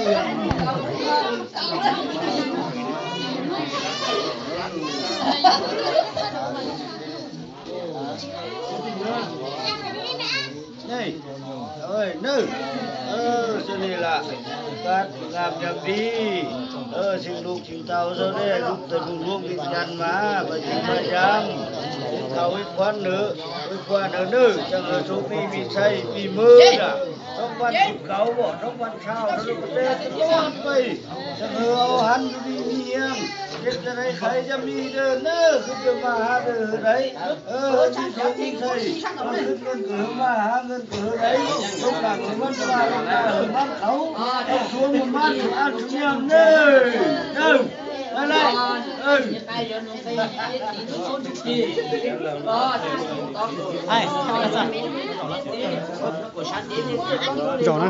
ນີ້ ເອີຍ ໜຶ່ງ ເອີ ຈັ່ງນີ້ລະ ໂອກາດງາມຍາມດີ ເອີ ຊິງລູກຊິງເຕົ້າເຈົ້າແດ່ ລຸກແຕ່ດວງດວງວິນຈັນມາ ມາຢ້ຽມມາຢາມ ເຮັດເຂົ້າເຮັດຄວັນເດີ ເຮັດຄວັນເດີ ຈັ່ງໃຫ້ໂຊກດີມີໄຊ ປີເມີນະ ສອງພັນສິບເກົ້າບໍ່ ສອງພັນຊາວ ແລ້ວກໍແຕ່ຕະຫຼອດໄປ ຈັ່ງເອົາຫັນຢູ່ດີມີແຮງ ເຈັບຈະໄດ້ໄຂ້ຈະມີເດີ ເດີ ຄືຈະມາຫາເດີໄດ້ ເອີ ມີໂຊກມີໄຊ ເອີ ເງິນກໍມາຫາເງິນກໍໄດ້ ໂຊກລາບກໍມາ ໂຊກລາບກໍມາເອົາ ໂຊກຊວນກໍມາ ອັນຍາມເດີ ເດີ ນັ້ນແຫຼະ ເອີ ໃຫ້ ຈອງນະ